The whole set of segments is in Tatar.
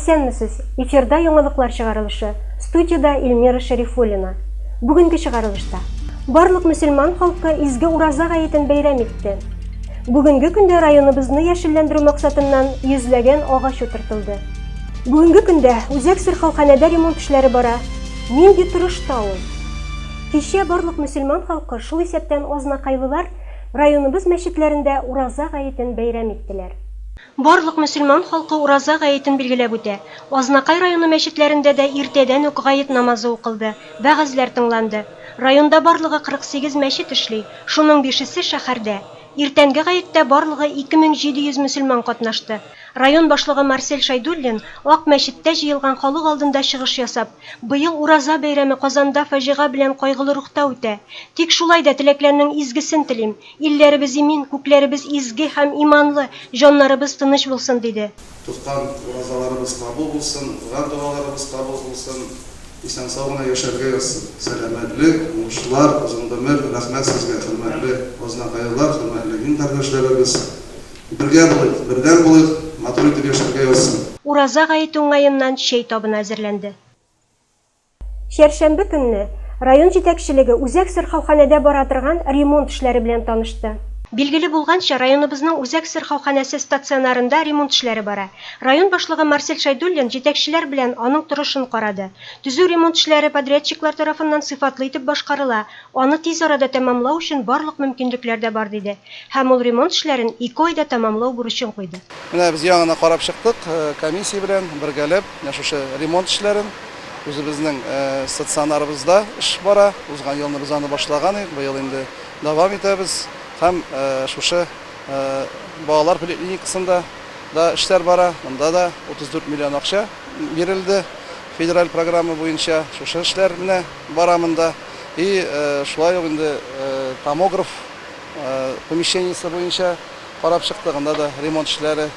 Исәнмесез! Эфирда яңалыклар чыгарылышы. Студиядә Эльмира Шәрифуллина. Бүгенге чыгарылышта. Барлык мөселман халкы изге Ураза гаетен бәйрәм итте. Бүгенге көндә районыбызны яшелләндерү максатыннан йөзләгән агач утыртылды. Бүгенге көндә үзәк сырхауханәдә ремонт эшләре бара. Нинди торышта ул? Кичә барлык мөселман халкы, шул исәптән азнакайлылар, районыбыз мәчетләрендә Ураза гаетен бәйрәм иттеләр. Барлык мөселман халкы Ураза гаетен билгеләп үтә. Азнакай районы мәчетләрендә дә иртәдән үк гает намазы укылды, вәгазьләр тыңланды. Районда барлыгы 48 мәчет эшли, шуның бишесе, шәһәрдә. Иртәнге гаеттә барлыгы 2700 мөселман катнашты. Район башлыгы Марсель Шәйдуллин Ак мәчеттә җыелган халык алдында чыгыш ясап, Быел Ураза бәйрәме Казанда фаҗига белән кайгылы рухта үтә. Тик шулай да теләкләрнең изгесен телим. Илләребез имин, күкләребез изге һәм иманлы, җаннарыбыз тыныч булсын, диде. Тоткан уразаларыбыз кабул булсын, укыган догаларыбыз кабул булсын, исән-сау гына яшәргә язсын. Сәламәтлек, уңышлар, озын гомер, рәхмәт сезгә, хөрмәтле азнакайлылар, хөрмәтле дин кардәшләребез. Бергә булыйк, бердәм булыйк, матур итеп яшәргә язсын. Ураза гаете уңаеннан чәй табыны әзерләнде. Чәршәмбе көнне район җитәкчелеге үзәк сырхауханәдә бара торган ремонт эшләре белән танышты. Билгеле булганча, районыбызның үзәк сырхауханәсе стационарында ремонт эшләре бара. Район башлыгы Марсель Шәйдуллин җитәкчеләр белән аның торышын карады. Төзү-ремонт эшләре подрядчиклар тарафыннан сыйфатлы итеп башкарыла, аны тиз арада тәмамлау өчен барлык мөмкинлекләр дә бар, диде. Һәм ул ремонт эшләрен ике айда тәмамлау бурычын куйды. Менә без яңа гына карап чыктык комиссия белән бергәләп менә шушы ремонт эшләрен. Үзебезнең стационарыбызда эш бара. Узган елны без аны башлаган идек, быел инде дәвам итәбез. Һәм шушы балалар поликлиникасында да эшләр бара. Монда да 34 миллион акча бирелде федераль программа буенча. Шушы эшләр менә бара монда. И шулай ук инде томограф помещениесе буенча карап чыктык. Анда да ремонт эшләре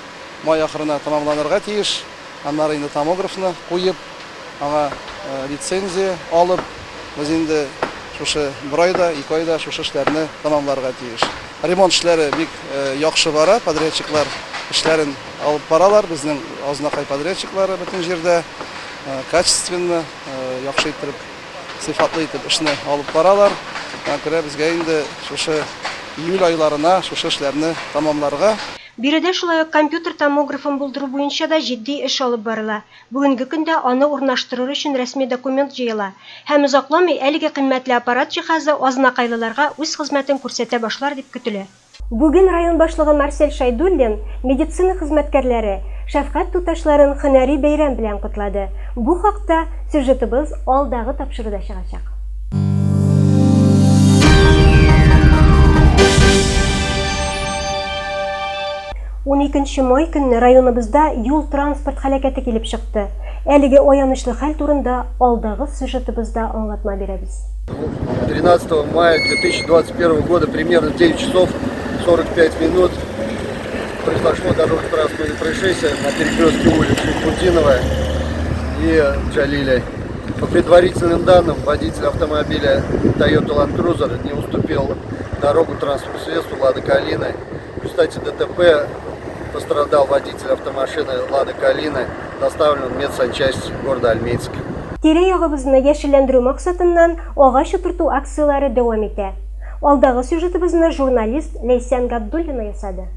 май ахырына тәмамланырга тиеш. Аннары инде томографны куеп, аңа лицензия алып, без инде шушы бер айда, ике айда шушы эшләрне тәмамларга тиеш. Ремонт эшләре бик яхшы бара, подрядчиклар эшләрен алып баралар, безнең Азнакай подрядчиклары бөтен җирдә качественно, яхшы иттереп, сыйфатлы итеп эшне алып баралар. Шуңа күрә безгә инде шушы июль айларына шушы эшләрне тәмамларга. Биредә шулай ук компьютер томографын булдыру буенча да җитди эш алып барыла. Бүгенге көндә аны урнаштырыр өчен рәсми документ җыела. Һәм озакламый әлеге кыйммәтле аппарат җиһазы азнакайлыларга үз хезмәтен күрсәтә башлар дип көтелә. Бүген район башлыгы Марсель Шәйдуллин медицина хезмәткәрләре, шәфкать туташларын һөнәри бәйрәм белән котлады. Бу хакта сюжетыбыз алдагы тапшыруда чыгачак. Уникенче май көнне районыбызда юл-транспорт һәлакәте килеп чыкты. Әлеге аянычлы хәл турында алдагы сюжетыбызда аңлатма бирәбез. 13 мая 2021 года примерно 9 часов 45 минут произошло дорожно-транспортное происшествие на перекрестке улиц Шайхутдинова и Джалиля. По предварительным данным, водитель автомобиля Toyota Land Cruiser не уступил дорогу транспортному средству Лада Калина. В результате ДТП пострадал водитель автомашины Лада Калина, доставлен в медсанчасть города Альметьевск. Тирә-ягыбызны яшелләндерү максатыннан агач утырту акцияләре дәвам итә. Алдагы сюжетыбызны журналист Ләйсән Габдуллина ясады.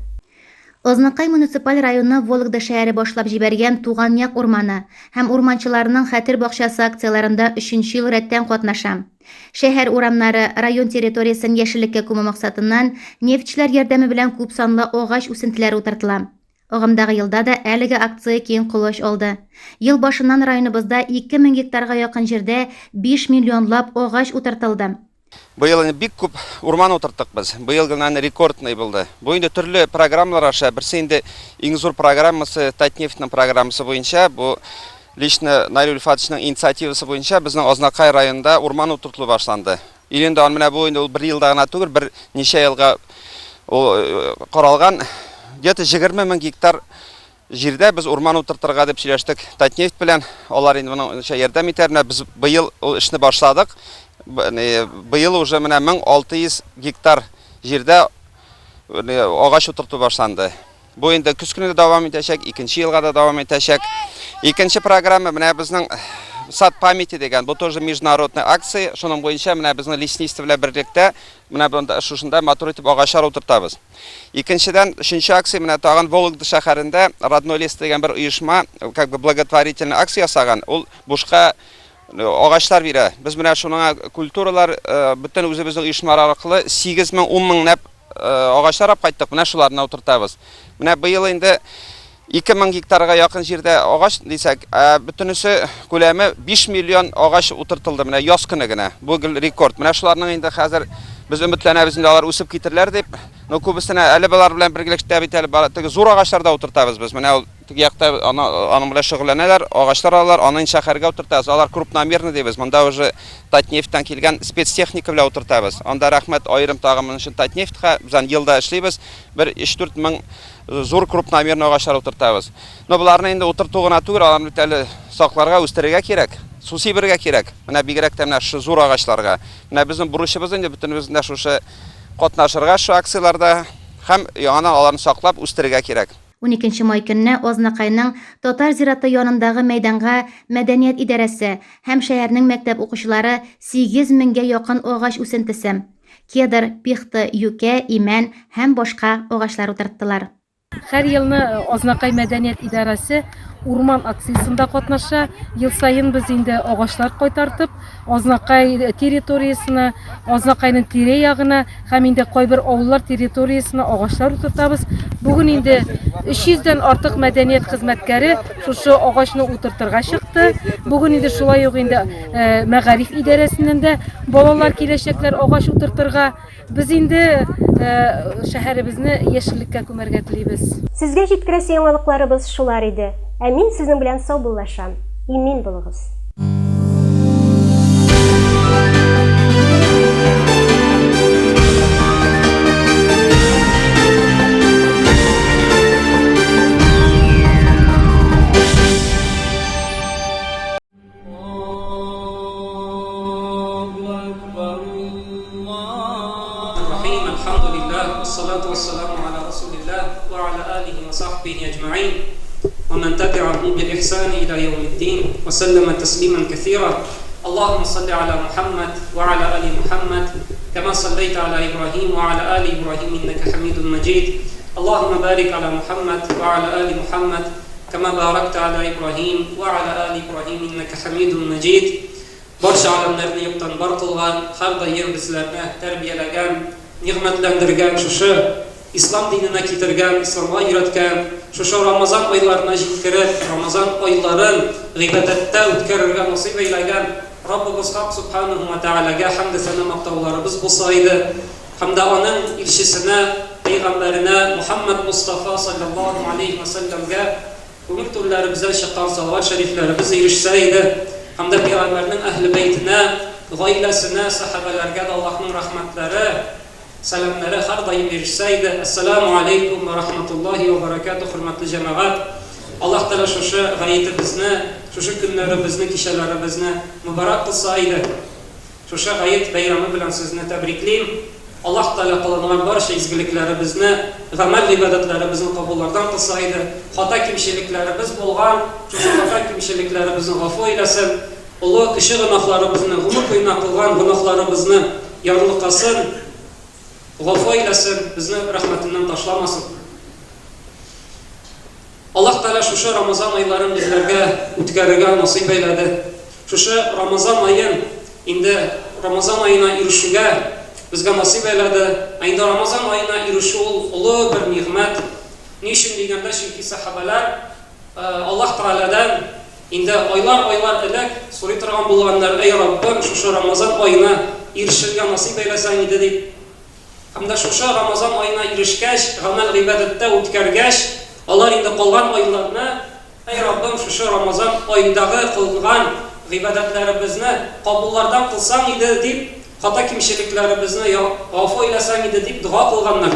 Азнакай муниципаль районы Вологда шәһәре башлап җибәргән Туган як урманы һәм Урманчыларның хәтер бакчасы акцияләрендә өченче ел рәттән катнаша. Шәһәр урамнары, район территориясен яшеллеккә күмү максатыннан нефтьчеләр ярдәме белән күпсанлы агач үсентеләре утыртыла. Агымдагы елда да әлеге акция киң колач алды. Ел башыннан районыбызда 2000 гектарга якын җирдә 5 миллионлап агач утыртылды. Быел инде бик күп урман утырттык без. Быел гына рекордный булды. Бу инде төрле программалар аша, берсе инде иң зур программасы Татнефтьнең программасы буенча, бу лично Наил Ульфатовичның инициативасы буенча безнең Азнакай районында урман утыртылу башланды. Или инде менә бу инде ул бер елда гына түгел, бер ничә елга ул э, каралган. Где-то 20 мең гектар Җирдә без урман утыртырга дип сөйләштек Татнефть белән. Алар инде моның өчен ярдәм итәр. Менә без быел ул эшне башладык. Быел уже менә 1600 гектар җирдә агач утырту башланды. Бу инде көз көне дә дәвам итәчәк, икенче елга да дәвам итәчәк. Икенче программа менә безнең Сад памяти дигән, бу тоже международный акция. Шуның буенча менә безнең лесничество белән берлектә менә монда шушында матур итеп агачлар утыртабыз. Икенчедән, өченче акция менә тагын Вологда шәһәрендә Родной лес дигән бер оешма, как бы благотворительный акция ясаган. Ул бушка агачлар бирә. Без менә шуның культуралар бөтен үзебезнең оешмалар аркылы 8 мең, 10 меңләп агачлар алып кайттык, менә шуларны утыртабыз. Менә быел инде 2000 гектарга якын җирдә агач дисәк, ә бөтенесе күләме 5 миллион агач утыртылды менә яз көне генә. Бу гел рекорд. Менә шуларның инде хәзер без өметләнәбез инде алар үсеп китерләр дип. Но күбесенә әле болар белән берлектә бит әле теге зур агачлар да утыртабыз без. Менә ул теге якта аны, аның белән шөгыльләнәләр, агачлар алалар, аны инде шәһәргә утыртабыз. Алар крупномерный дибез. Монда уже Татнефтьтән килгән спецтехника белән утыртабыз. Анда рәхмәт аерым тагын моның өчен Татнефтька. Без аны елда эшлибез. Бер 3-4 мең зур крупномерный агачлар утыртабыз. Но боларны инде утырту гына түгел, аларны бит әле сакларга, үстерергә кирәк, су сибергә кирәк. Менә бигрәк тә менә шушы зур агачларга. Менә безнең бурычыбыз инде бөтенебезнең дә шушы катнашырга шушы акцияләрдә һәм яңадан аларны саклап үстерергә кирәк. Уникенче май көнне Азнакайның Татар зираты янындагы мәйданга мәдәният идарәсе һәм шәһәрнең мәктәп укучылары 8 меңгә якын агач үсентесе, кедр, пихта, юкә, имән һәм башка агачлар утырттылар. Һәр елны Азнакай мәдәният идарәсе урман акциясендә катнаша. Ел саен без инде агачлар кайтартып, Азнакай территориясенә, Азнакайның тирә-ягына һәм инде кайбер авыллар территориясенә агачлар утыртабыз. Бүген инде 300 дән артык мәдәният хезмәткәре шушы агачны утыртырга чыкты. Бүген инде шулай ук инде э, мәгариф идарәсеннән дә балалар киләчәкләр агач утыртырга. Без инде э, шәһәребезне яшеллеккә күмәргә телибез. Сезгә җиткерәсе яңалыкларыбыз шулар иде. Ә мин сезнең белән саубуллашам. Имин булыгыз. ومن تبعهم بالإحسان إلى يوم الدين وسلم تسليما كثيرا اللهم صل على محمد وعلى آل محمد كما صليت على إبراهيم وعلى آل إبراهيم إنك حميد مجيد اللهم بارك على محمد وعلى آل محمد كما باركت على إبراهيم وعلى آل إبراهيم إنك حميد مجيد Барча галәмнәрне юктан бар кылган, һәрдаим безләрне тәрбияләгән, нигъмәтләндергән, шушы Ислам диненә китергән, Исламга өйрәткән, шушы Рамазан айларына җиткереп, Рамазан айларын гыйбадәттә үткәрергә насыйп әйләгән Раббыбыз Хак Сүбхәнәһү вә Тәгаләгә хәмде-сәна мактауларыбыз булса иде һәм дә Аның илчесенә, пәйгамбәренә Мухәммәд Мостафа салләллаһу галәйһи вә сәлләмгә Күңел түрләребездән чыккан салават шәрифләребез ирешсә иде һәм дә пәйгамбәрнең әһле бәйтенә, гаиләсенә, сәхабәләргә дә Аллаһның рәхмәтләре, сәламнәре һәрдаим ирешсә иде. Әссәламү аләйкүм вә рахматуллаһи вә бәрәкәтүһ, хөрмәтле җәмәгать! Аллаһ Тәгалә шушы гаетебезне, шушы көннәребезне, кичәләребезне мөбарәк кылса иде. Шушы гает бәйрәме белән сезне тәбриклим. Аллаһ Тәгалә кылынган барча изгелекләребезне, гамәл-гыйбадәтләребезне кабуллардан кылса иде. Хата-кимчелекләребез булган, шушы хата-кимчелекләребезне гафу әйләсен. Олы, кече гөнаһларыбызны, гомер буена кылган гөнаһларыбызны ярлыкасын, гафу әйләсен, безне рәхмәтеннән ташламасын. Аллаһ Тәгалә шушы Рамазан айларын безләргә үткәрергә насыйп әйләде. Шушы Рамазан аен инде Рамазан аена ирешүгә безгә насыйп әйләде. Ә инде Рамазан аена ирешү ул олы бер нигъмәт. Ни өчен дигәндә, чөнки сәхабәләр Аллаһ Тәгаләдән инде айлар-айлар элек сорый торган булганнар, Әй Раббым, шушы Рамазан аена ирешергә насыйп әйләсәң иде, дип. Һәм дә шушы Рамазан аена ирешкәч, гамәл-гыйбадәттә үткәргәч, алар инде калган айларны, Әй Раббым, шушы Рамазан аендагы кылынган гыйбадәтләребезне кабуллардан кылсаң иде, дип, хата-кимчелекләребезне гафу әйләсәң иде, дип дога кылганнар.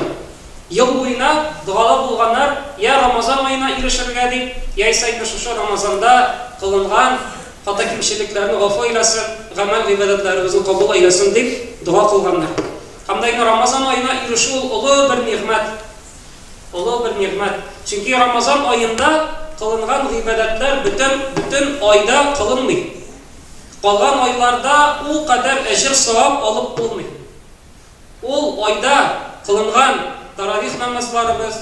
Ел буена догада булганнар, йә Рамазан аена ирешергә дип, яисә инде шушы Рамазанда кылынган хата-кимчелекләрне гафу әйләсен, гамәл-гыйбадәтләребезне кабул әйләсен, дип дога кылганнар. Һәм дә инде Рамазан аена ирешү ул олы бер нигъмәт. Олы бер нигъмәт. Чөнки Рамазан аенда кылынган гыйбадәтләр бөтен бөтен айда кылынмый. Калган айларда ул кадәр әҗер-савап алып булмый. Ул айда кылынган таравих намазларыбыз,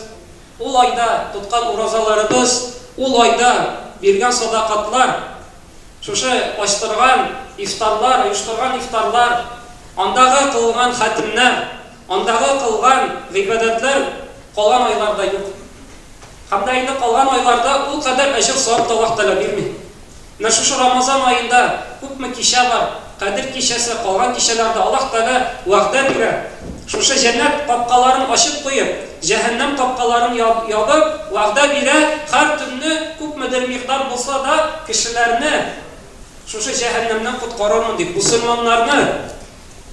ул айда тоткан уразаларыбыз, ул айда биргән садакатлар, шушы ачтырган ифтарлар, оештырган ифтарлар, андагы кылынган хәтемнәр, андагы кылган гыйбадәтләр калган айларда юк. Һәм дә инде калган айларда ул кадәр әҗер-савап та Аллаһ Тәгалә бирми. Менә шушы Рамазан аенда күпме кичә бар, Кадер кичәсе, калган кичәләрдә Аллаһ Тәгалә вәгъдә бирә, шушы җәннәт капкаларын ачып куеп, җәһәннәм капкаларын ябып, вәгъдә бирә, һәр төнне күпмедер микъдар булса да кешеләрне шушы җәһәннәмнән коткарырмын дип, мөселманнарны,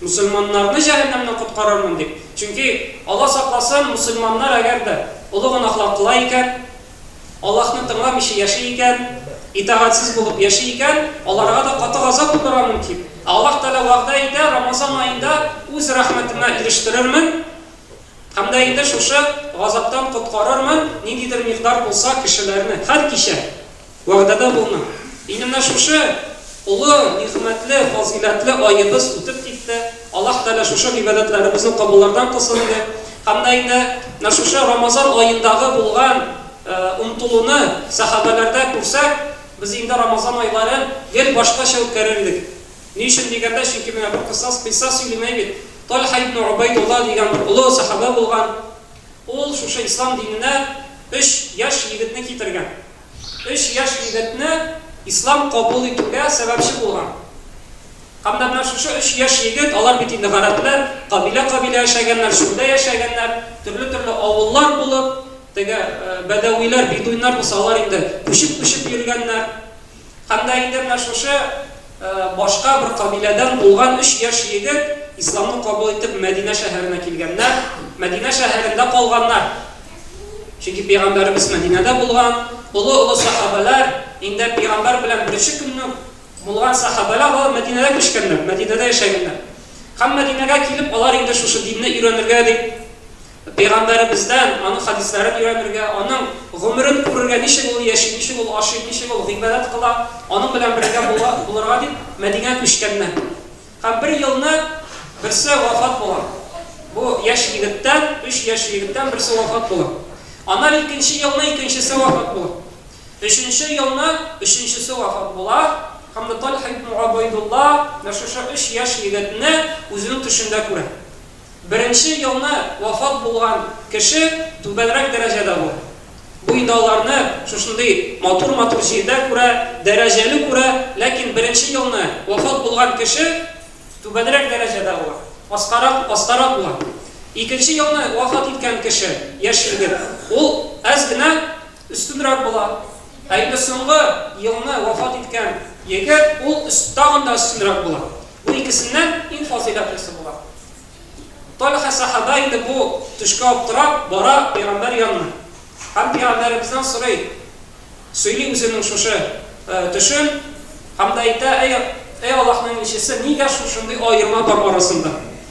мөселманнарны җәһәннәмнән коткарырмын дип. Чөнки, Алла сакласын, мөселманнар әгәр дә олы гөнаһлар кыла икән, Аллаһны тыңламыйча яши икән, итагатьсез булып яши икән, аларга да каты газап булырга мөмкин. Ә Аллаһ Тәгалә вәгъдә итә, Рамазан аенда үз рәхмәтемә ирештерермен һәм дә инде шушы газаптан коткарырмын, ниндидер микъдар булса кешеләрне һәр кичә. Вәгъдәдә булына. Инде менә шушы олы, нигъмәтле, фазыйләтле аебыз үтеп китте. Аллаһ Тәгалә шушы гыйбадәтләребезне кабуллардан кылсын иде. Һәм дә инде менә шушы Рамазан аендагы булган омтылуны сәхабәләрдә күрсәк, без инде Рамазан айларын гел башкача үткәрер идек. Ни өчен дигәндә, чөнки менә бер кыссас, кыйсса сөйлим әй бит. Тальха ибн Убайдулла дигән бер олы сәхабә булган. Ул шушы ислам диненә өч яшь егетне китергән. Өч яшь егетне ислам кабул итүгә сәбәпче булган. Һәм дә менә шушы өч яшь егет, алар бит инде гарәпләр, кабилә-кабилә яшәгәннәр, чүлдә яшәгәннәр, төрле-төрле авыллар булып, теге бәдәвиләр, бедуиннар булса, алар инде күчеп-күчеп йөргәннәр. Һәм дә инде менә шушы башка бер кабиләдән булган өч яшь егет исламны кабул итеп Мәдинә шәһәренә килгәннәр, Мәдинә шәһәрендә калганнар. Чөнки пәйгамбәребез Мәдинәдә булган, олы-олы сәхабәләр, инде пәйгамбәр белән беренче көнне үк булган сәхабәләр, алар Мәдинәдә күчкәннәр, Мәдинәдә яшәгәннәр. Һәм Мәдинәгә килеп, алар инде шушы динне өйрәнергә дип, пәйгамбәребездән аның хәдисләрен өйрәнергә, аның гомерен күрергә, ничек ул яши, ничек ул ашый, ничек ул гыйбадәт кыла, аның белән бергә булырга дип, Мәдинәгә күчкәннәр. Һәм бер елны берсе вафат була. Бу яшь егеттән, өч яшь егеттән берсе вафат була. Аннан икенче елны икенчесе вафат була. Өченче елны өченчесе вафат була. Һәм дә Тальха ибн Габайдулла менә шушы өч яшь егетне үзенең төшендә күрә. Беренче елны вафат булган кеше түбәнрәк дәрәҗәдә була. Бу инде аларны шушындый матур-матур җирдә күрә, дәрәҗәле күрә, ләкин беренче елны вафат булган кеше түбәнрәк дәрәҗәдә була, аскарак, астарак була. Икенче елны вафат иткән кеше, яшь егет, ул әз генә өстенрәк була. Ә инде соңгы елны вафат иткән егет, ул тагын да өстенрәк була. Бу икесеннән иң фазыйләтлесе була. Тальха сәхабә инде бу төшкә аптырап бара пәйгамбәр янына. Һәм пәйгамбәребездән сорый, сөйли үзенең шушы төшен һәм дә әйтә, әй, әй Аллаһның илчесе, нигә шушындый аерма бар арасында?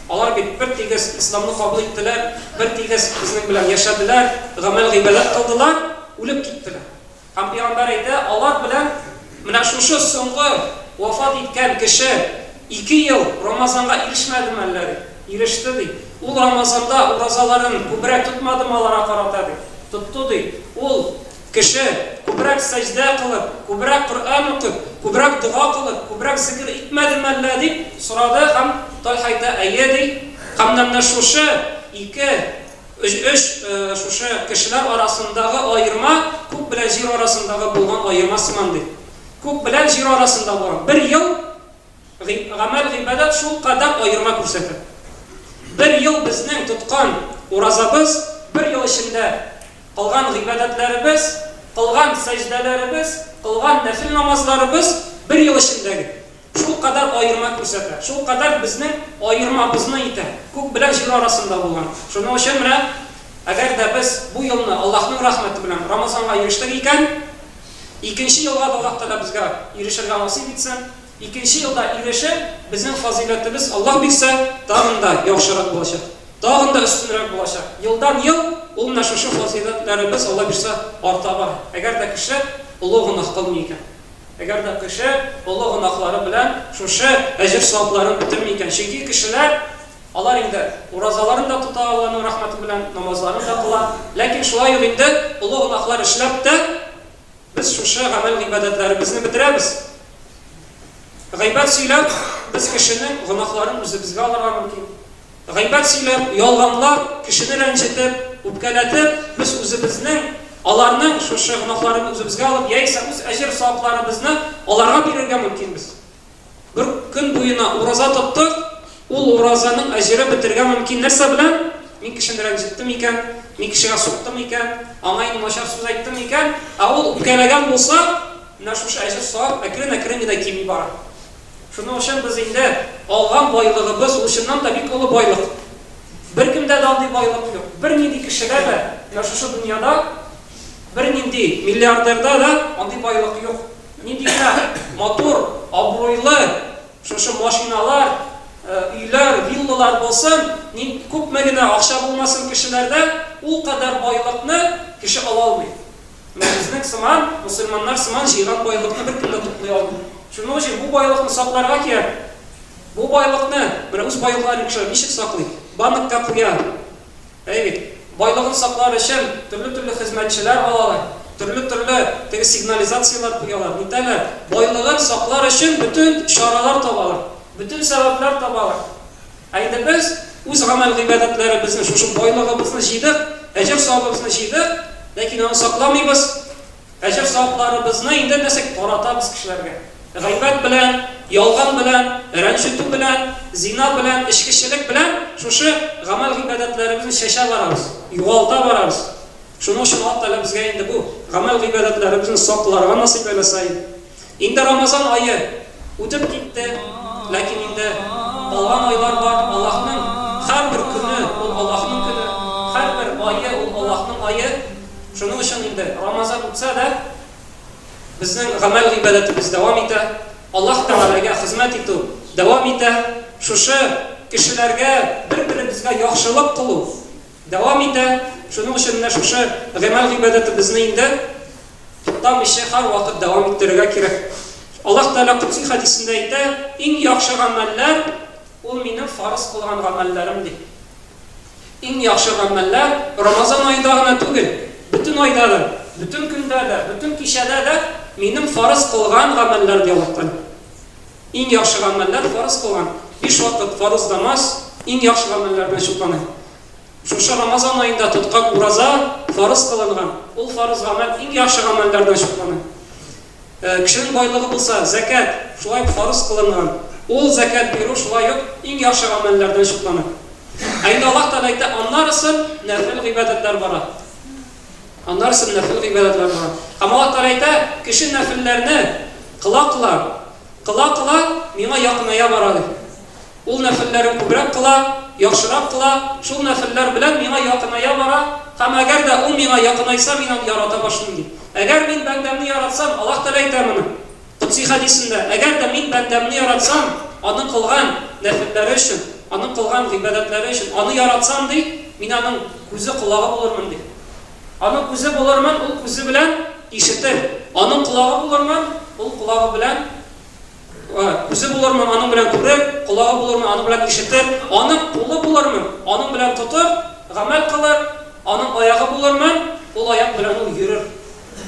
Алар бит бер тигез исламны кабул иттеләр, бер тигез безнең белән яшәделәр, гамәл гыйбадәт кылдылар, үлеп киттеләр. Һәм пәйгамбәр әйтә, алар белән менә шушы соңгы вафат иткән кеше ике ел Рамазанга ирешмәдеме әллә, ди. Иреште, ди. Ул Рамазанда уразаларын күбрәк тотмадымы аларга карата, ди. Тотты, ди. Ул кеше күбрәк сәҗдә кылып, күбрәк Коръән укып, күбрәк дога кылып, күбрәк зикер итмәдеме әллә, дип сорады һәм Тальха әйтә, әйе, ди. Һәм менә шушы ике Өч шушы кешеләр арасындагы аерма күк белән җир арасындагы булган аерма сыман, ди. Күк белән җир арасында булган бер ел гамәл-гыйбадәт шул кадәр аерма күрсәтә. Бер ел безнең тоткан уразабыз, бер ел эчендә кылган гыйбадәтләребез, кылган сәҗдәләребез, кылган нәфел намазларыбыз бер ел эчендәге. Шулкадәр аерма күрсәтә, шулкадәр безнең аермабызны итә, күк белән җир арасында булган. Шуның өчен менә, әгәр дә без бу елны Аллаһның рәхмәте белән Рамазанга ирештек икән, икенче елга да Аллаһ Тәгалә безгә ирешергә насыйп итсен. Икенче елда ирешеп, безнең фазыйләтебез, Аллаһ бирсә, тагын да яхшырак булачак, тагын да өстенрәк булачак. Елдан-ел. ул менә шушы фазыйләтләребез, Алла бирса, арта бара. Әгәр дә кеше олы гөнаһ кылмый икән. Әгәр дә кеше олы гөнаһлары белән шушы әҗер-савапларын бетерми икән. Чөнки кешеләр, алар инде уразаларын да тота Алланың рәхмәте белән, намазларын да кыла. Ләкин шулай ук инде олы гөнаһлар эшләп тә без шушы гамәл-гыйбадәтләребезне бетерәбез. Гайбәт сөйләп, без кешенең гөнаһларын үзебезгә алырга мөмкин. Гайбәт сөйләп, ялганлап, кешене рәнҗетеп, үпкәләтеп, без үзебезнең, аларның шушы гөнаһларын үзебезгә алып, яисә үз әҗер-савапларыбызны аларга бирергә мөмкинбез. Бер көн буена ураза тоттык, ул уразаның әҗере бетергә мөмкин нәрсә белән? Мин кешене рәнҗеттем икән, мин кешегә суктым икән, аңа инде начар сүз әйттем икән, ә ул үпкәләгән булса, менә шушы әҗер-савап әкрен-әкрен генә кими бара. Шуның өчен без инде алган байлыгыбыз, ул чыннан да бик олы байлык. Беркемдә дә андый байлык юк. Бернинди кешедә дә, менә шушы дөньяда бернинди миллиардерда да андый байлык юк. Нинди генә матур, абруйлы шушы машиналар, өйләр, виллалар булсын, күпме генә акча булмасын кешеләрдә, ул кадәр байлыкны кеше ала алмый. Менә безнең сыман, мөселманнар сыман җыйган байлыкны беркем дә туплый алмый. Шуның өчен бу байлыкны сакларга кирәк. Бу байлыкны, менә үз байлыкларын кешеләр ничек саклый? Банкка куя. Әйе бит. Байлыгын саклар өчен төрле-төрле хезмәтчеләр алалар, төрле-төрле теге сигнализацияләр куялар, нитәләр. Байлыгын саклар өчен бөтен чаралар табалар, бөтен сәбәпләр табалар. Ә инде без үз гамәл-гыйбадәтләребезне, шушы байлыгыбызны җыйдык, әҗер-савабыбызны җыйдык, ләкин аны сакламыйбыз. Әҗер-савапларыбызны инде нәрсә, таратабыз кешеләргә. Гайбәт белән, ялган белән, рәнҗетү белән, зина белән, эчкечелек белән шушы гамәл-гыйбадәтләребезне чәчә барабыз, югалта барабыз. Шуның өчен Аллаһ Тәгалә безгә инде бу гамәл-гыйбадәтләребезне сакларга насыйп әйләсә иде. Инде Рамазан ае үтеп китте, ләкин инде калган айлар бар. Аллаһның һәрбер көне ул Аллаһның көне, һәрбер ае ул Аллаһның ае. Шуның өчен инде Рамазан үтсә дә, безнең гамәл-гыйбадәтебез дәвам итә, Аллаһ Тәгаләгә хезмәт итү дәвам итә, шушы кешеләргә бер-беребезгә яхшылык кылу дәвам итә. Шуның өчен менә шушы гамәл-гыйбадәтебезне инде Туктамыйча һәрвакыт дәвам иттерергә кирәк. Аллаһ Тәгалә Кодси хәдисендә әйтә, Иң яхшы гамәлләр, ул минем фарыз кылган гамәлләрем, ди. Иң яхшы гамәлләр Рамазан аенда гына түгел, бөтен айда да, бөтен көндә дә, бөтен кичәдә дә минем фарыз кылган гамәлләр, ди Аллаһ Тәгалә. Иң яхшы гамәлләр фарыз кылган биш вакыт фарыз намаз иң яхшы гамәлләрдән чуклана. Шушы Рамазан аенда тоткан ураза фарыз кылынган. Ул фарыз гамәл иң яхшы гамәлләрдән чуклана. Кешенең байлыгы булса, зәкят шулай ук фарыз кылынган. Ул зәкят бирү шулай ук иң яхшы гамәлләрдән чуклана. Ә инде Аллаһ Тәгалә әйтә, аннарысын нәфел гыйбадәтләр бара. Аннарысын нәфел гыйбадәтләр бара. Һәм Аллаһ Тәгалә әйтә, кеше нәфелләрне кыла-кыла, кыла-кыла миңа якыная бара ди. Ул нәфелләрен күбрәк кыла, яхшырак кыла, шул нәфелләр белән миңа якыная бара, һәм әгәр дә ул миңа якынайса, мин аны ярата башлыйм, ди. Әгәр мин бәндәмне яратсам, Аллаһ Тәгалә әйтә моны Кодси хәдисендә, әгәр дә мин бәндәмне яратсам, аның кылган нәфелләре өчен, аның кылган гыйбадәтләре өчен, аны яратсам, ди, мин аның күзе, колагы булырмын, ди. Аның күзе булырмын, ул күзе белән ишетер. Аның колагы булырмын, ул колагы белән Күзе булырмын, аның белән күрер, колагы булырмын, аның белән ишетер, аның кулы булырмын, аның белән тотыр, гамәл кылыр, аның аягы булырмын, ул аяк белән ул йөрер.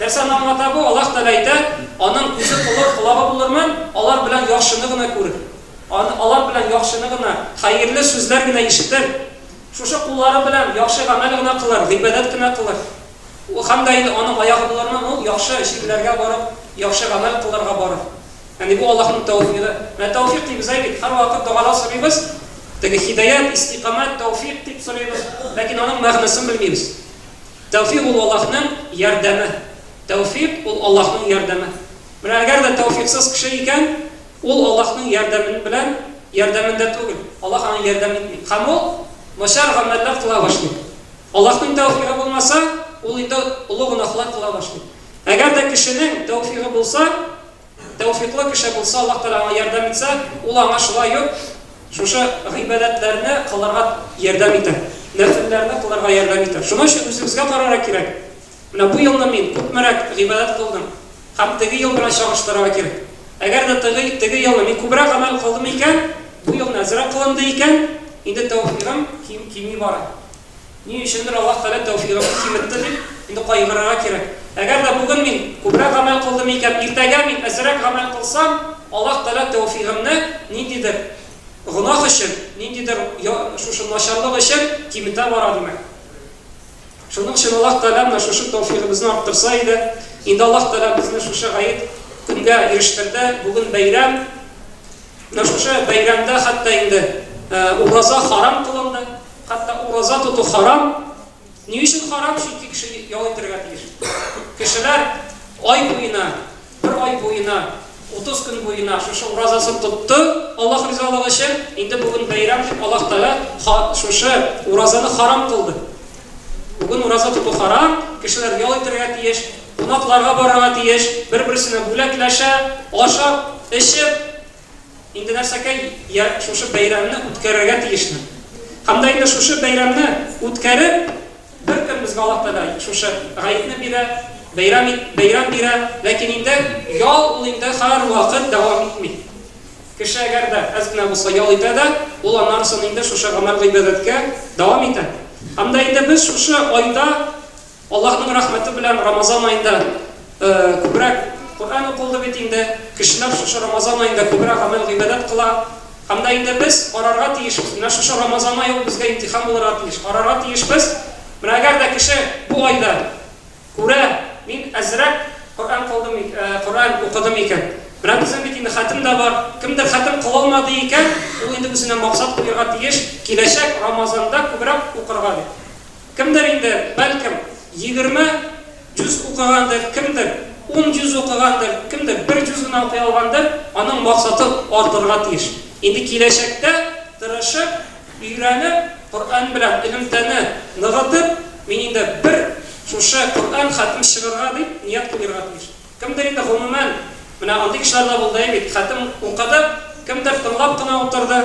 Нәрсәне аңлата бу? Аллаһ Тәгалә әйтә, аның күзе булыр, колагы булырмын, алар белән яхшыны гына күрер. Алар белән яхшыны гына, хәерле сүзләр генә ишетер. Шушы куллары белән яхшы гамәл генә кылыр, гыйбадәт кенә кылыр. Һәм дә инде аның аягы булырмын, ул яхшы җирләргә барып, яхшы гамәл кылырга барыр. Ягъни бу Аллаһның тәүфигы. Менә тәүфик дибез, әй бит, һәрвакыт догалар сорыйбыз, теге һидаять, истикамәт, тәүфик дип сорыйбыз, ләкин аның мәгънәсен белмибез. Тәүфик ул Аллаһның ярдәме. Тәүфик ул Аллаһның ярдәме. Менә әгәр дә тәүфиксыз кеше икән, ул Аллаһның ярдәмен белән ярдәмендә түгел. Аллаһ аңа ярдәм итми. Һәм ул начар гамәлләр кыла башлый. Аллаһның тәүфигы булмаса, ул инде олы гөнаһлар кыла башлый. Әгәр дә кешенең тәүфигы булса, тәүфиклы кеше булса, Аллаһ Тәгалә аңа ярдәм итсә, ул аңа шулай ук шушы гыйбадәтләрне кылырга ярдәм итә, нәфелләрне кылырга ярдәм итә. Шуның өчен үзебезгә карарга кирәк. Менә бу елны мин күпмерәк гыйбадәт кылдым һәм теге ел белән чагыштырырга кирәк. Әгәр дә теге, теге елны мин күбрәк гамәл кылдым икән, бу елны әзрәк кылынды икән, инде тәүфигым ким, кими бара. Ни өчендер Аллаһ Тәгалә тәүфигымны киметте дип, инде кайгырырга кирәк. Әгәр дә бүген мин күбрәк гамәл кылдым икән, иртәгә мин әзрәк гамәл кылсам, Аллаһ Тәгалә тәүфигымны ниндидер гөнаһ өчен, ниндидер шушы начарлык өчен киметә бара, димәк. Шуның өчен Аллаһ Тәгалә менә шушы тәүфигыбызны арттырса иде. Инде Аллаһ Тәгалә безне шушы гает көнгә ирештерде. Бүген бәйрәм. Менә шушы бәйрәмдә хәтта инде ураза харам кылынды. Хәтта ураза тоту харам. Ни өчен харам? Чөнки кеше ял итәргә тиеш. Кешеләр ай буена, бер ай буена, 30 көн буена шушы уразасын тотты Аллаһ ризалыгы өчен. Инде бүген бәйрәм дип Аллаһ Тәгалә шушы уразаны харам кылды. Бүген ураза тоту харам, кешеләр ял итәргә тиеш, кунакларга барырга тиеш, бер-берсенә бүләкләшә, ашап, эчеп, Инде нәрсәкәй, я шушы бәйрәмне үткәрергә тиешме? Һәм дә инде шушы бәйрәмне үткәреп, бер көн безгә Аллаһ Тәгалә шушы гаетне бирә, бәйрәм ит, бәйрәм бирә, ләкин инде ял ул инде һәрвакыт дәвам итми. Кеше әгәр дә әз генә булса ял итә дә, ул аннан соң инде шушы гамәл-гыйбадәткә дәвам итә. Һәм дә инде без шушы айда Аллаһның рәхмәте белән Рамазан аенда күбрәк Коръән укылды бит инде. Кешеләр шушы Рамазан аенда күбрәк гамәл-гыйбадәт кыла. Һәм дә инде без карарга тиешбез. Менә шушы Рамазан ае ул безгә имтихан булырга тиеш. Карарга тиешбез. Менә әгәр дә кеше бу айда күрә, мин әзрәк Коръән кылдым, Коръән укыдым икән. Менә безнең бит инде хәтем дә бар. Кемдер хәтем кыла алмады икән, ул инде үзенә максат куерга тиеш, киләчәк Рамазанда күбрәк укырга дип. Кемдер инде, бәлкем, 20 җүз укыгандыр, кемдер ун җүз укыгандыр, кемдер бер җүз генә укый алгандыр, аның максаты артырга тиеш. Инде киләчәктә тырышып, өйрәнеп, Коръән белән элемтәне ныгытып, мин инде бер шушы Коръән хәтем чыгырга дип ният куерга тиеш. Кемдер инде гомумән, менә андый кешеләр дә булды бит, хәтем укыды, кемдер тыңлап кына утырды,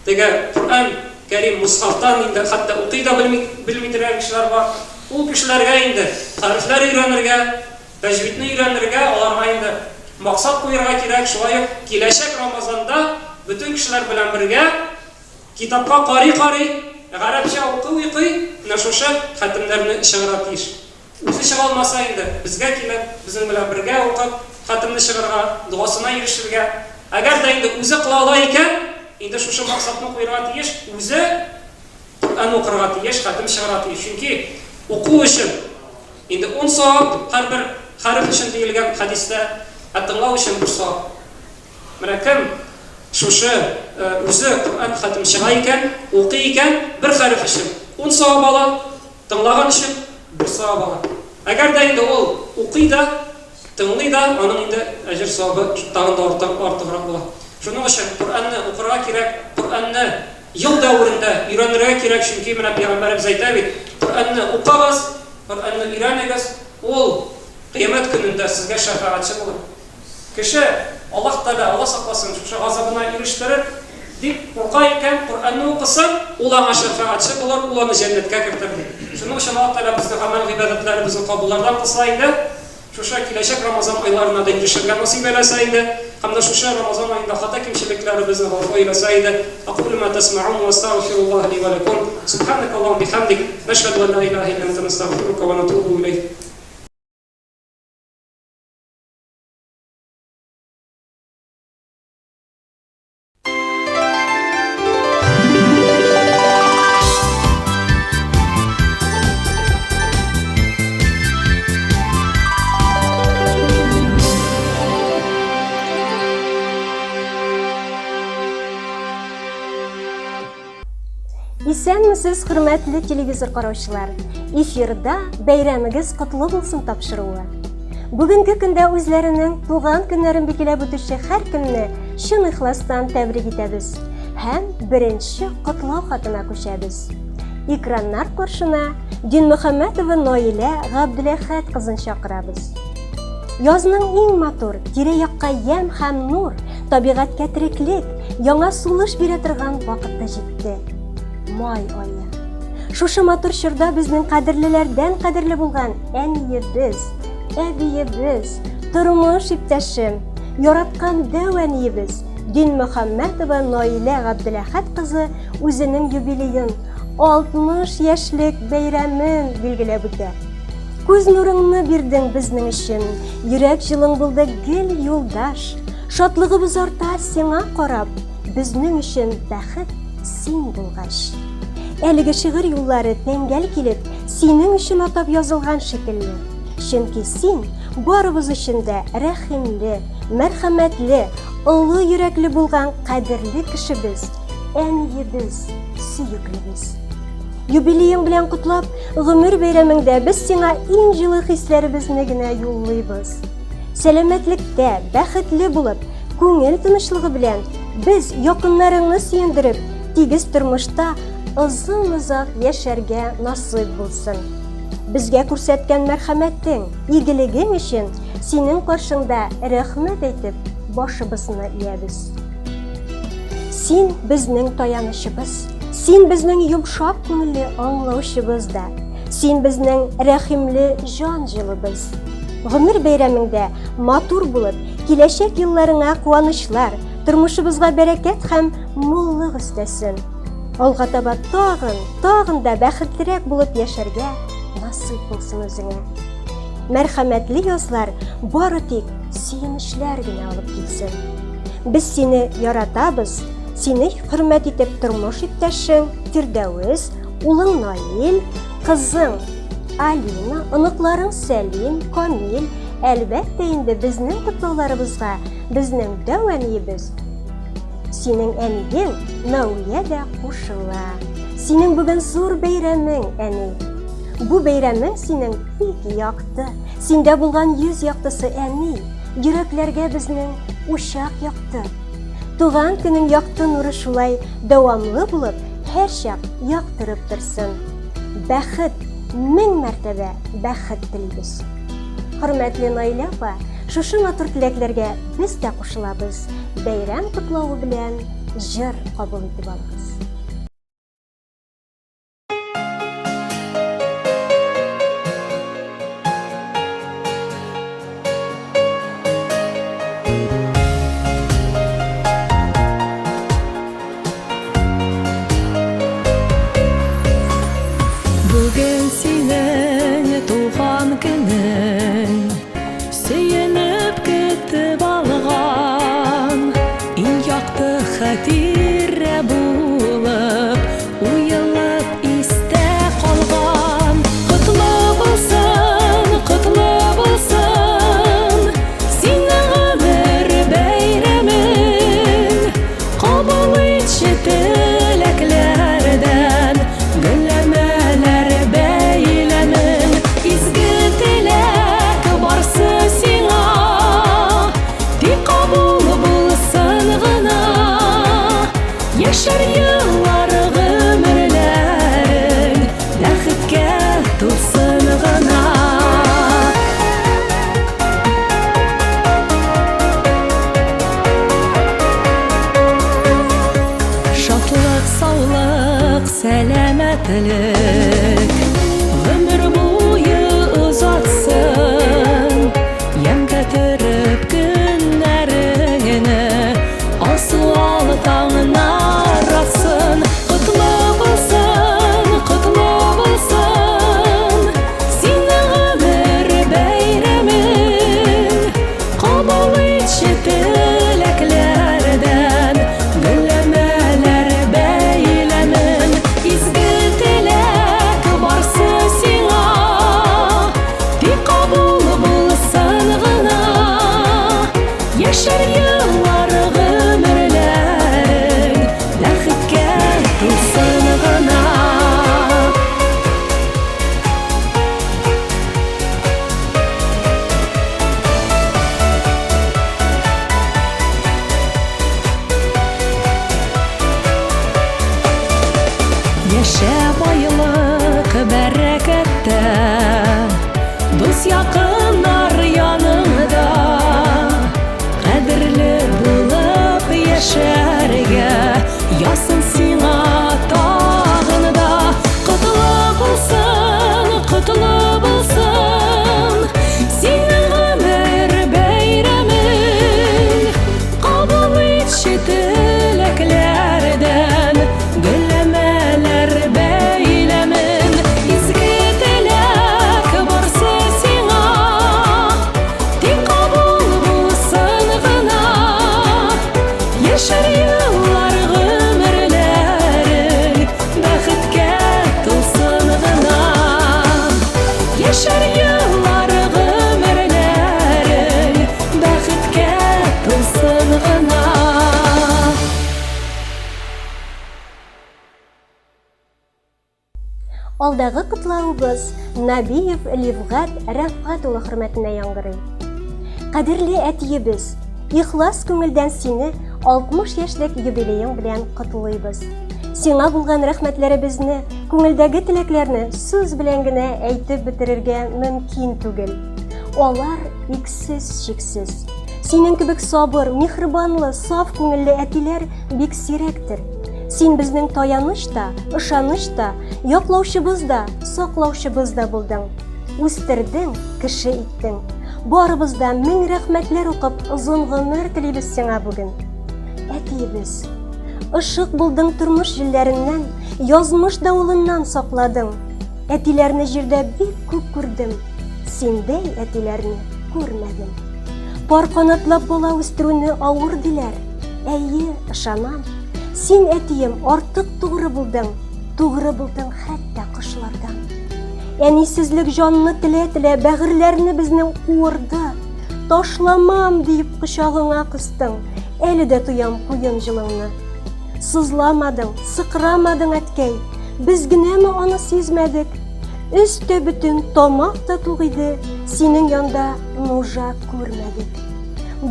Теге Коръән Кәрим мусхафтан инде хәтта укый да белми, белми торган кешеләр бар. Ул кешеләргә инде хәрефләр өйрәнергә, тәҗвидне өйрәнергә, аларга инде максат куерга кирәк. Шулай ук киләчәк Рамазанда бөтен кешеләр белән бергә китапка карый-карый, гарәпчә укый-укый менә шушы хәтемнәрне чыгарга тиеш. Үзе чыга алмаса инде, безгә килеп, безнең белән бергә укып, хәтемне чыгарга, догасына ирешергә. Әгәр дә инде үзе кыла ала икән, инде шушы максатны куерга тиеш, үзе Коръән укырга тиеш, хәтем чыгарга тиеш. Чөнки уку өчен инде ун савап һәрбер хәреф өчен диелгән хәдистә, ә тыңлау өчен бер савап. Менә кем шушы үзе Коръән хәтем чыга икән, укый икән, бер хәреф өчен ун савап ала, Тыңлаган өчен бер савап ала. Әгәр дә инде ул укый да, тыңлый да, аның инде әҗер-савабы тагын да артыграк була. Шуның өчен Коръәнне укырга кирәк, Коръәнне ел дәверендә өйрәнергә кирәк, чөнки менә пәйгамбәребез әйтә бит, Коръәнне укыгыз, Коръәнне өйрәнегез, ул кыямәт көнендә сезгә шәфәгатьче булыр. Кеше, Аллаһ Тәгалә, Алла сакласын, шушы газабына ирештерер, дип курка икән, Коръәнне укысын, ул аңа шәфәгатьче булыр, ул аны җәннәткә кертер, ди. Шуның өчен Аллаһ Тәгалә безне гамәл-гыйбадәтләребезне кабуллардан кылса иде, шушы киләчәк Рамазан айларына да ирешергә насыйп әйләсә иде, һәм дә шушы Рамазан аенда хата-кимчелекләребезне гафу әйләсә иде. Акулю ма тәсмәгун ва астагфируллаһ ли ва ләкум. Субханакаллаһумма бихамдик, нәшһәду ан ла илаһа илля анта настагфирука ва натубу иләйк. Исәнмесез, хөрмәтле телевизор караучылар! Эфирда Бәйрәмегез котлы булсын тапшыруы. Бүгенге көндә үзләренең туган көннәрен билгеләп үтүче һәркемне чын ихластан тәбрик итәбез һәм беренче котлау хатына күчәбез. Экраннар каршына Динмөхәммәтова Наилә Габделәхәт кызын чакырабыз. Язның иң матур, тирә-якка ямь һәм нур, табигатькә тереклек, яңа сулыш бирә торган вакыты җитте. Май ае. Шушы матур чорда безнең кадерлеләрдән кадерле булган әниебез, әбиебез, тормыш иптәшем, яраткан дәү әниебез Динмөхәммәтова Наилә Габделәхәт кызы үзенең юбилеен 60 яшьлек бәйрәмен билгеләп үтә. Күз нурыңны бирдең безнең өчен, йөрәк җылың булды гел юлдаш. Шатлыгыбыз арта сиңа карап, безнең өчен бәхет син булгач. Әлеге шигырь юллары тәңгәл килеп, синең өчен атап язылган шикелле. Чөнки син барыбыз өчен дә рәхимле, мәрхәмәтле, олы йөрәкле булган кадерле кешебез, әниебез, сөеклебез. Юбилеең белән котлап, гомер бәйрәмеңдә без сиңа иң җылы хисләребезне генә юллыйбыз. Сәламәтлектә, бәхетле булып, күңел тынычлыгы белән без якыннарыңны сөендереп, тигез тормышта озын-озак яшәргә насыйп булсын. Безгә күрсәткән мәрхәмәтең, игелегең өчен синең каршыңда рәхмәт әйтеп, башыбызны иябез. Син безнең таянычыбыз. Син безнең йомшак күңелле аңлаучыбыз да. Син безнең рәхимле җан җылыбыз. Гомер бәйрәмеңдә матур булып, киләчәк елларыңа куанычлар, тормышыбызга бәрәкәт һәм муллык өстәсен. Алга таба тагын, тагын да бәхетлерәк булып яшәргә насыйп булсын үзеңә. Мәрхәмәтле язлар бары тик сөенечләр генә алып килсен. Без сине яратабыз, сине хөрмәт итеп тормыш иптәшең Фирдәвес, улың Наил, кызың Алина, оныкларың Сәлим, Камил, әлбәттә инде безнең котлауларыбызга безнең дәү әниебез, синең әниең Мәүлия дә кушыла. Синең бүген зур бәйрәмең, әни. Бу бәйрәмең синең бик якты. Синдә булган йөз яктысы, әни. Йөрәкләргә безнең учак якты. Туган көнең якты нуры шулай дәвамлы булып, һәрчак яктырып торсын. Бәхет, мең мәртәбә бәхет телибез. Хөрмәтле Наилә апа, шушы матур теләкләргә без дә кушылабыз. Бәйрәм котлавы белән җыр кабул итеп алыгыз. Бүген синең туган көнең, Сөенеп көтеп алган Иң якты хатирә булып Уелып истә калган. Котлы булсын, котлы булсын Синең гомер бәйрәмең. Кабул итче теләкләрдән Гөлләмәләр бәйләмен. Изге теләк барсы сиңа, Тик кабул булсын гына. Яшәр еллар гомерләрең Бәхеткә тулсын гына. Шатлык, саулык, сәламәтлек Гомер буе озатсын. Ямьгә төреп көннәреңне, Алсу ал таңнар атсын. Котлы булсын, котлы булсын Синең гомер бәйрәмең. Кабул итче теләкләрдән Гөлләмәләр бәйләмен. Изге теләк барсы сиңа, Тик кабул булсын гына. Яшәр еллар гомерләрең Бәхеткә тулсын гына. Яшә байлык бәрәкәттә, Дус якыннар яныңда, Кадерле булып яшәргә. Алдагы котлавыбыз Набиев Ливгат Рәфгать улы хөрмәтенә яңгырый. Кадерле әтиебез, ихлас күңелдән сине 60 яшьлек юбилеең белән котлыйбыз. Сиңа булган рәхмәтләребезне, күңелдәге теләкләрне сүз белән генә әйтеп бетерергә мөмкин түгел. Алар иксез-чиксез. Синең кебек сабыр, михрибанлы, саф күңелле әтиләр бик сирәктер. Син безнең таяныч та, ышаныч та, яклаучыбыз да, саклаучыбыз да булдың. Үстердең, кеше иттең. Барыбыз да мең рәхмәтләр укып, озын гомер телибез сиңа бүген. Әтиебез, ышык булдың тормыш җилләреннән, язмыш давылыннан сакладың. Әтиләрне җирдә бик күп күрдем, синдәй әтиләрне күрмәдем. Пар канатлап бала үстерүне авыр диләр. Әйе, ышанам. Син, әтием, артык тугры булдың. Тугры булдың хәтта кошлардан. Әнисезлек җанны телә-телә бәгырьләрне безнең куырды. Ташламам диеп кочагыңа кыстың. Әле дә тоям куен җылыңны. Сызламадың, сыкрамадың, әткәй. Без генәме аны сизмәдек? Өс тә бөтен, тамак та тук иде, синең янда нужа күрмәдек.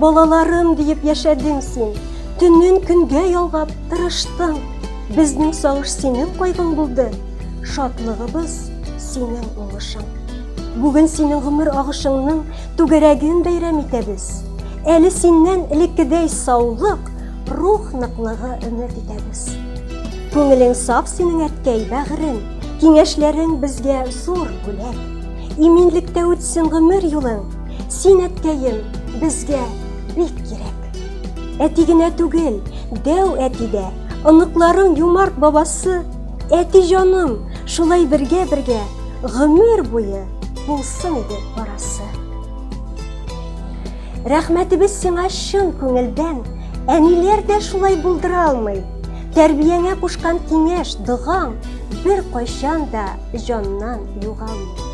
Балаларым диеп яшәдең син, төнен көнгә ялгап тырыштың. Безнең сагыш синең кайгың булды, шатлыгыбыз синең уңышың. Бүген синең гомер агышыңның түгәрәген бәйрәм итәбез. Әле синнән элеккедәй саулык, рух ныклыгы өмет итәбез. Күңелең саф синең, әткәй, бәгырем, киңәшләрең безгә зур бүләк. Иминлектә үтсен гомер юлың, син, әткәем, безгә бик кирәк. Әти генә түгел, дәү әти дә, оныкларың юмарт бабасы, әти җаным, шулай бергә-бергә гомер буе булсын иде барасы. Рәхмәтебез сиңа чын күңелдән, әниләр дә шулай булдыра алмый. Тәрбияңә кушкан киңәш, догаң бер кайчан да җаннан югалмый.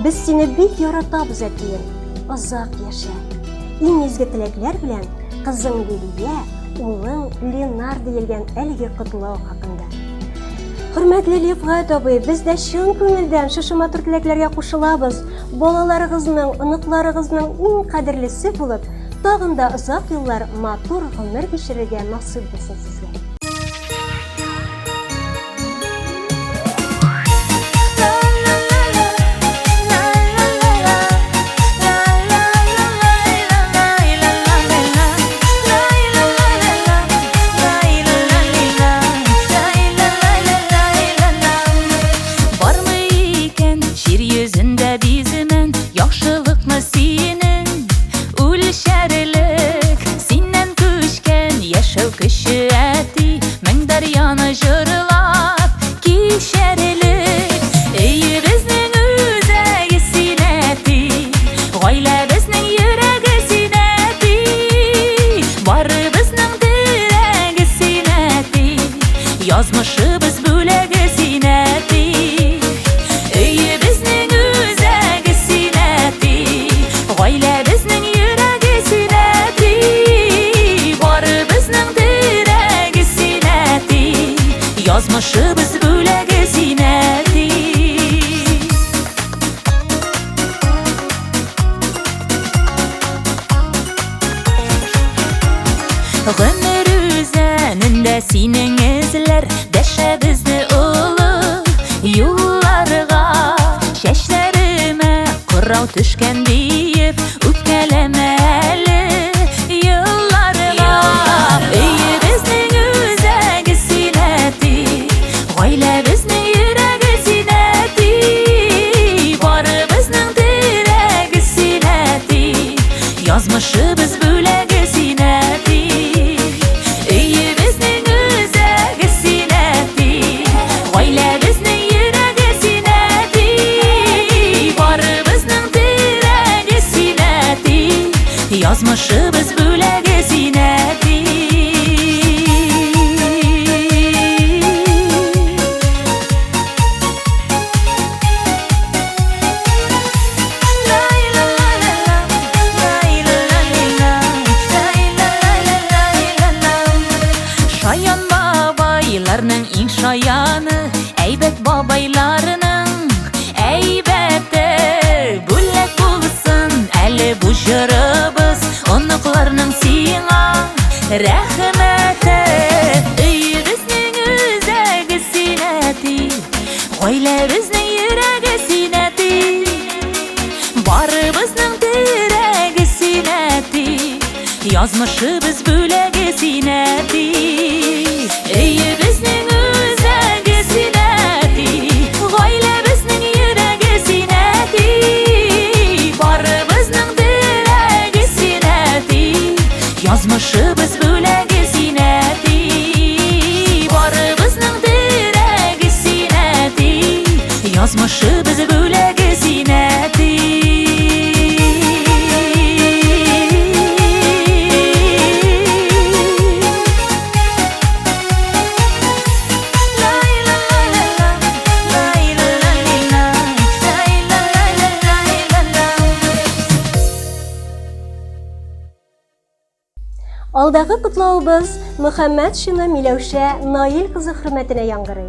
Без сине бик яратабыз, әтием. Озак яшә. Иң изге теләкләр белән кызың Лилия, улың Ленар диелгән әлеге котлау хакында. Хөрмәтле Лифгать абый, без дә чын күңелдән шушы матур теләкләргә кушылабыз. Балаларыгызның, оныкларыгызның иң кадерлесе булып, тагын да озак еллар матур гомер кичерергә насыйп булсын сезгә. Бармы икән җир йөзендә биземен Яхшылыкны синең үлчәрлек Синнән күчкән яшәү көче әти Мең дәрьяны җырлап кичәрлек Өебезнең үзәге син әти Гаиләбезнең йөрәге син әти Барыбызның терәге син әти Язмышыбыз бүләге син, әти. Өебезнең үзәге син, әти. Гаиләбезнең йөрәге син, әти. Барыбызның терәге син, әти. Язмышыбыз бүләге син, әти. Гомер үзәнендә синең эзләр Дәшә безне олы юлларга Чәчләремә кырау төшкән диеп Үпкәләмә әле елларга Өебезнең үзәге син, әти Гаиләбезнең йөрәге син, әти Барыбызның терәге син, әти Язмышыбыз бүләге син, әти. Өебезнең үзәге син, әти. Гаиләбезнең йөрәге син, әти. Барыбызның терәге син, әти. Язмышыбыз бүләге син, әти. Шаян бабайларның иң шаяны, әйбәт бабайларның. Оныкларның сиңа рәхмәте. Өебезнең үзәге син, әти, Гаиләбезнең йөрәге син, әти. Барыбызның терәге син, әти, Язмышыбыз бүләге син, әти. Өебезнең үзәге син, әти, Гаиләбезнең йөрәге син, әти. Барыбызның терәге син, әти, Язмышыбыз бүләге син, әти. Барыбызның терәге син, әти, Язмышыбыз бүләге син, әти. Алдагы котлавыбыз Мөхәммәтшина Миләүшә Наил кызы хөрмәтенә яңгырый.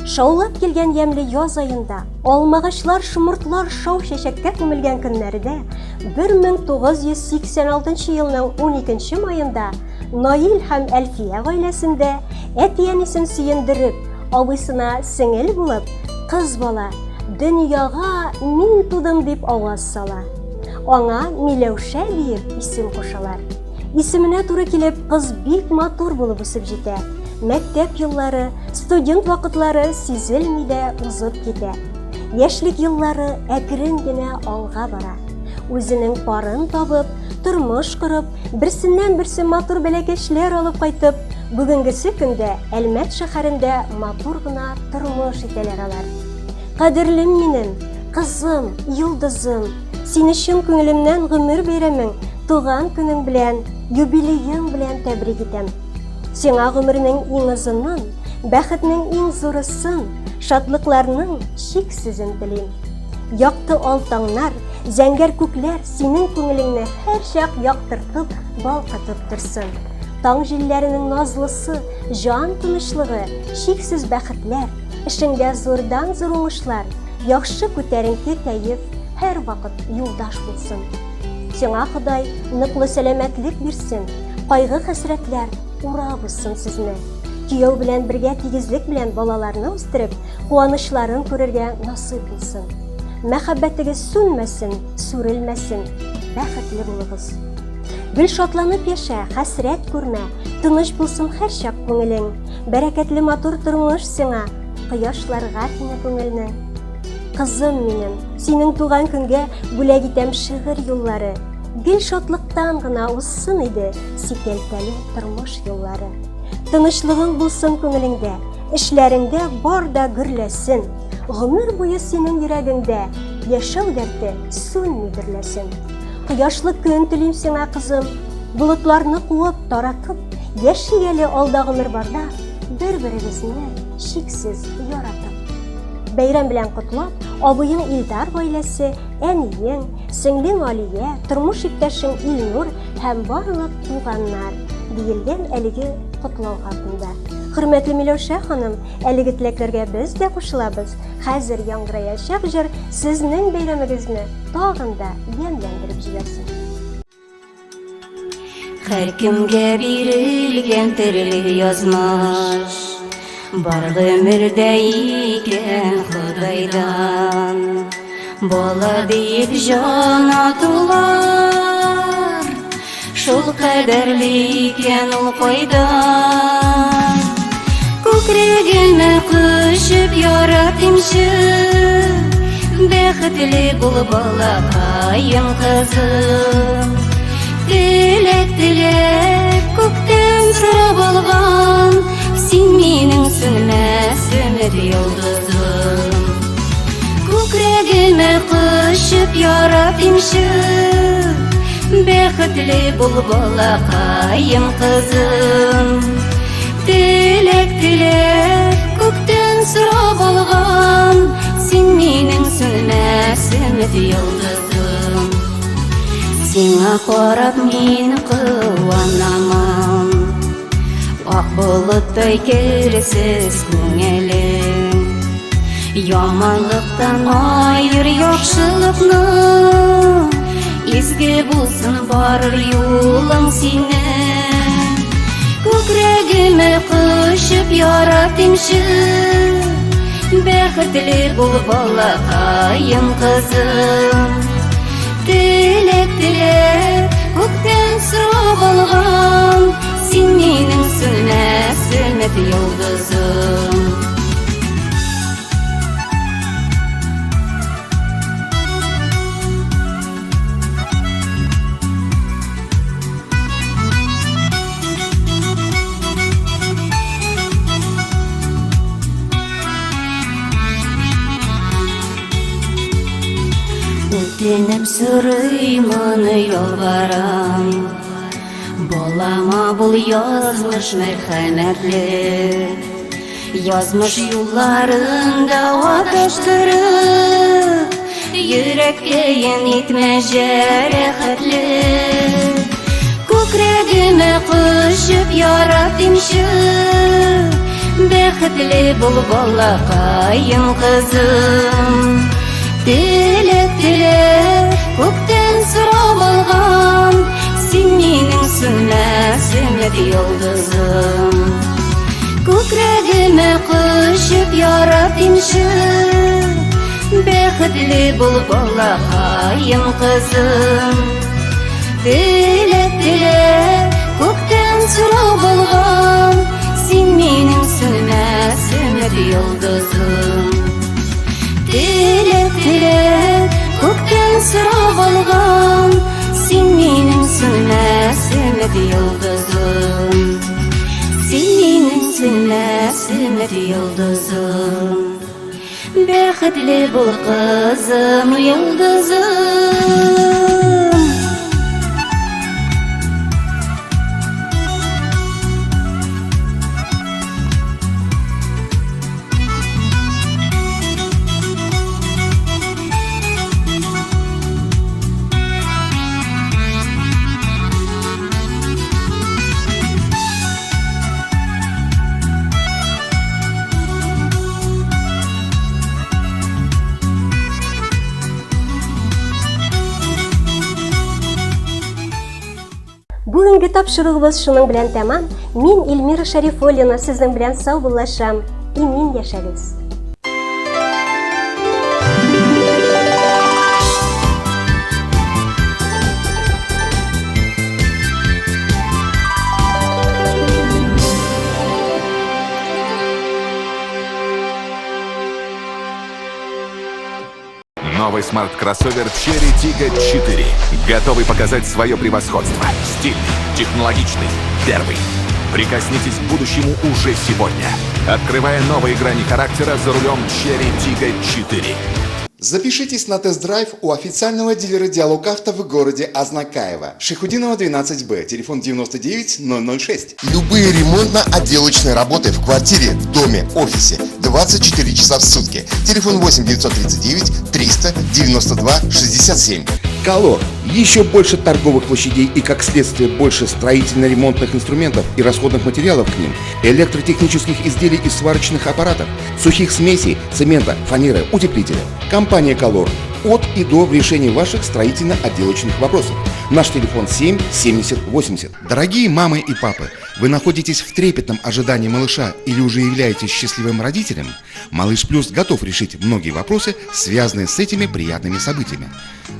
Шаулап килгән ямьле яз аенда, алмагачлар, шомыртлар шау чәчәккә күмелгән көннәрдә 1986 елның 12 маенда Наил һәм Әлфия гаиләсендә әти-әнисен сөендереп, абыйсына сеңел булып, кыз бала дөньяга мин тудым дип аваз сала. Аңа Миләүшә диеп исем кушалар. Исеменә туры килеп, кыз бик матур булып үсеп җитә. Мәктәп еллары, студент вакытлары сизелми дә узып китә. Яшьлек еллары әкрен генә алга бара. Үзенең парын табып, тормыш корып, берсеннән-берсе матур бәләкәчләр алып кайтып, бүгенгесе көндә Әлмәт шәһәрендә матур гына тормыш итәләр алар. Кадерлем минем, кызым, йолдызым, сине чын күңелемнән гомер бәйрәмең, туган көнең белән, юбилеең белән тәбрик итәм. Сиңа гомернең иң озынын, бәхетнең иң зурысын, шатлыкларның чиксезен телим. Якты ал таңнар, зәңгәр күкләр синең күңелеңне һәрчак яктыртып, балкытып торсын. Таң җилләренең назлысы, җан тынычлыгы, чиксез бәхетләр, Эшеңдә зурдан-зур уңышлар, яхшы күтәренке кәеф һәрвакыт юлдаш булсын. Сиңа Ходай ныклы сәламәтлек бирсен, кайгы-хәсрәтләр урап узсын сезне. Кияү белән бергә тигезлек белән балаларны үстереп, куанычларын күрергә насыйп булсын. Мәхәббәтегез сүнмәсен, сүрелмәсен, бәхетле булыгыз. Гел шатланып яшә, хәсрәт күрмә, тыныч булсын һәрчак күңелең. Бәрәкәтле матур тормыш сиңа, кояшларга тиңе күңелнең. Кызым минем, синең туган көнгә бүләк итәм шигырь юллары. Гел шатлыктан гына узсын иде сикәлтәле тормыш юллары. Тынычлыгың булсын күңелеңдә, эшләреңдә бар да гөрләсен. Гомер буе синең йөрәгеңдә яшәү дәрте сүнми дөрләсен. Кояшлы көн телим сиңа, кызым. Болытларны куып, таратып, яшик әле алда гомер барда, бер-берегезне чиксез яратып. Бәйрәм белән котлап, абыең Илдар гаиләсе, әниең, сеңлең Алия, тормыш иптәшең Илнур һәм барлык туганнар, диелгән әлеге котлау хатында. Хөрмәтле Миләүшә ханым, әлеге теләкләргә без дә кушылабыз. Хәзер яңгыраячак җыр сезнең бәйрәмегезне тагын да ямьләндереп җибәрсен. Һәркемгә бирелгән төрле язмыш, Бар гомердә икән Ходайдан. Бала диеп җан атулар, Шул кадәрле икән ул кайдан. Күкрәгемә кочып яратыймчы, Бәхетле бул балакаем кызым. Теләк теләп күктән сорап алган, Син минем сүнмәс өмет йолдызым. Күкрәгемә кочып яратыймчы, Бәхетле бул балакаем кызым. Теләк теләп күктән сорап алган, Син минем сүнмәс өмет йолдызым. Сиңа карап мин куанамын, Ак болыттай керсез күңелем. Яманлыктан аер яхшылыкны, Изге булсын барыр юлың синең. Күкрәгемә кочып яратимчы, Бәхетле бул балакаем кызым. Теләк теләп күктән сорап алган, Син минем сүнмәс өмет йолдызым. Үтенеп сорыймын, ялварам. Балама бул язмыш мәрхәмәтле. Язмыш юлларында адаштырып, Йөрәккәен итмә җәрәхәтле. Күкрәгемә кочып яратимчы, Бәхетле бул балакаем кызым. Теләк теләп күктән сорап алган, Син минем сүнмәс өмет йолдызым. Күкрәгемә кочып яратимчы, Бәхетле бул балакаем кызым. Теләк теләп күктән сорап алган, Син минем сүнмәс өмет йолдызым. Теләк теләп күктән сорап алган, Син минем сүнмәс өмет йолдызым. Син минем сүнмәс өмет йолдызым. Бәхетле бул, кызым, йолдызым. Бүгенге тапшыруыбыз шуның белән тәмам. Мин Эльмира Шәрифуллина сезнең белән саубуллашам. Имин яшәгез. Новый смарт-кроссовер Chery Tiggo 4. Готовый показать свое превосходство. Стильный, технологичный, первый. Прикоснитесь к будущему уже сегодня. Открывая новые грани характера за рулем Chery Tiggo 4. Запишитесь на тест-драйв у официального дилера «Диалог Авто» в городе Азнакаево. Шайхутдинова 12Б, телефон 99 006. Любые ремонтно-отделочные работы в квартире, в доме, офисе 24 часа в сутки. Телефон 8 939 392 67. Колор. Еще больше торговых площадей и, как следствие, больше строительно-ремонтных инструментов и расходных материалов к ним, электротехнических изделий и сварочных аппаратов, сухих смесей, цемента, фанеры, утеплителя. Компания «Колор» от и до в решении ваших строительно-отделочных вопросов. Наш телефон 7 70 80. Дорогие мамы и папы, вы находитесь в трепетном ожидании малыша или уже являетесь счастливым родителем? Малыш Плюс готов решить многие вопросы, связанные с этими приятными событиями.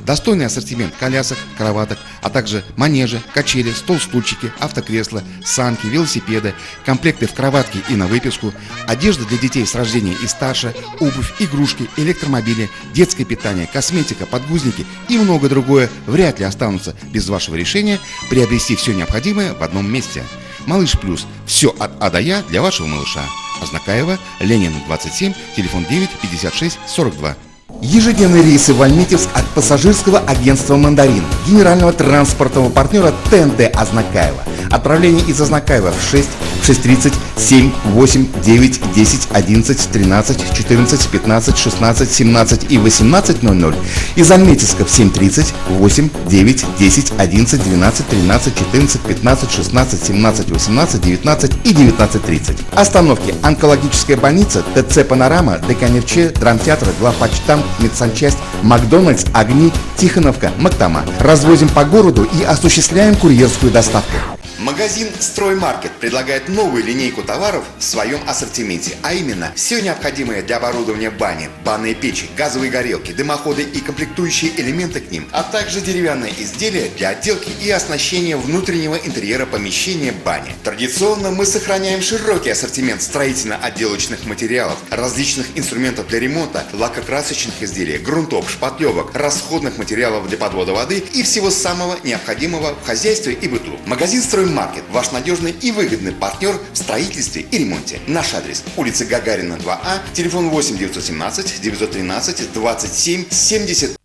Достойный ассортимент колясок, кроваток, а также манежи, качели, стол-стульчики, автокресла, санки, велосипеды, комплекты в кроватке и на выписку, одежда для детей с рождения и старше, обувь, игрушки, электромобили, детское питание, косметика, подгузники и многое другое вряд ли останутся без вашего решения приобрести все необходимое в одном месте. Малыш Плюс. Все от А до Я для вашего малыша. Азнакаево, Ленина 27, телефон 9 56 42. Ежедневные рейсы в Альметьевск от пассажирского агентства «Мандарин», генерального транспортного партнера ТНТ Азнакаево. Отправление из Азнакаева в 6, 6:30, 7, 8, 9, 10, 11, 13, 14, 15, 16, 17 и 18:00. Из Альметьевска в 7:30, 8, 9, 10, 11, 12, 13, 14, 15, 16, 17, 18, 19 и 19:30. Остановки: Онкологическая больница, ТЦ «Панорама», ДК «Нефтчи», Драмтеатр, Главпочтамт, Медсанчасть, Макдональдс, Огни, Тихоновка, Мактама. Развозим по городу и осуществляем курьерскую доставку. Магазин «Строймаркет» предлагает новую линейку товаров в своем ассортименте, а именно все необходимое для оборудования бани, банные печи, газовые горелки, дымоходы и комплектующие элементы к ним, а также деревянные изделия для отделки и оснащения внутреннего интерьера помещения бани. Традиционно мы сохраняем широкий ассортимент строительно-отделочных материалов, различных инструментов для ремонта, лакокрасочных изделий, грунтов, шпатлевок, расходных материалов для подвода воды и всего самого необходимого в хозяйстве и быту. Магазин «Строймаркет» – ваш надежный и выгодный партнер в строительстве и ремонте. Наш адрес – улица Гагарина, 2А, телефон 8 917 913 27 70.